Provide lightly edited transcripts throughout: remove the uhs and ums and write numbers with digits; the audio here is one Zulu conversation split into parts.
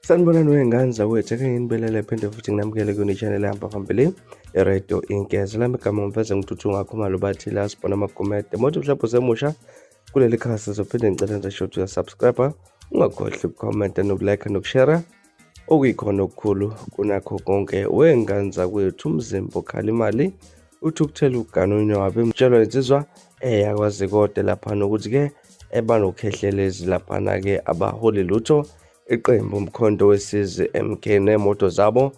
Sanibonani wey'ngane zakwethu, ake nginibelele phinde futhi nginamukele kuyona i-channel ehamba phambili i-Radio Inkeza. Lami igama ngiveze ngithuthu ngakhumalo bathi la sibona amagumede. Mothi mhlawumbe usemusha kuleli khasi sizophinde ngicela nje shothi uyasubscribe, ungakhohlwa ukukhomenta nokulike nokushare okuyikhona okukhulu kunakho konke. Wey'ngane zakwethu, umzimba okhala imali uthukuthela ugana unwabe mtshelwa insizwa eyakwazi kodwa laphana ukuthi-ke ebanokhehlelezi laphana-ke abaholi lutho iqembu Umkhonto Wesizwe MK nemoto zabo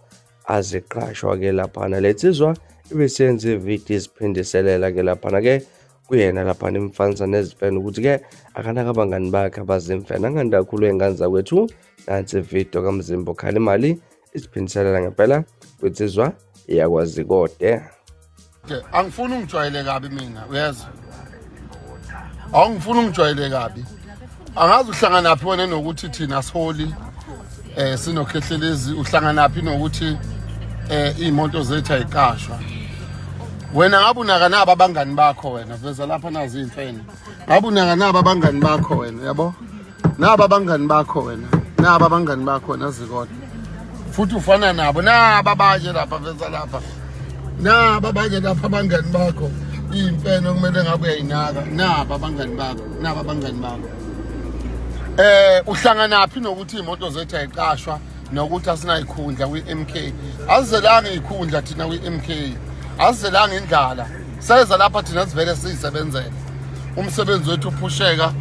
aziqashwa-ke laphana. Le nsizwa ibisenza ividiyo iziphindiselela-ke laphana-ke kuyena laphana imfanisa nezimfene ukuthi-ke akanaka abangani bakhe abazimfene angani kakhulu ey'ngane zakwethu. Nansi ividiyo kaMzimba okhala imali iziphindiselela ngempela kwinsizwa iyakwazi kode. Angifuni ungijwayele kabi mina, uyezwa? Awungifuni ungijwayele kabi. Angazi uhlanganaphi wena nokuthi thina siholi sinokhehlelezi, uhlanganaphi nokuthi iy'moto zethu ayiqashwa. Wena ngabe unaka naba abangani bakho wena, veza lapha nazi iy'mfene. Ngabe unaka naba abangani bakho wena, yabo? Naba abangani bakho wena, naba abangani bakho wena zikona. Futhi ufana nabo, naba abanye lapha, veza lapha. Naba abanye lapha abangani bakho. Iy'mfene okumele ngabe uyayinaka, naba abangani bakho, naba abangani bakho. Uhlanganaphi nokuthi iy'moto zethu ayiqashwa nokuthi asinayikhundla kwi-MK? Asizelanga iy'khundla thina kwi-MK, asizelanga indlala. Seza lapha thina sivele siyisebenzele. Umsebenzi wethu uphusheka.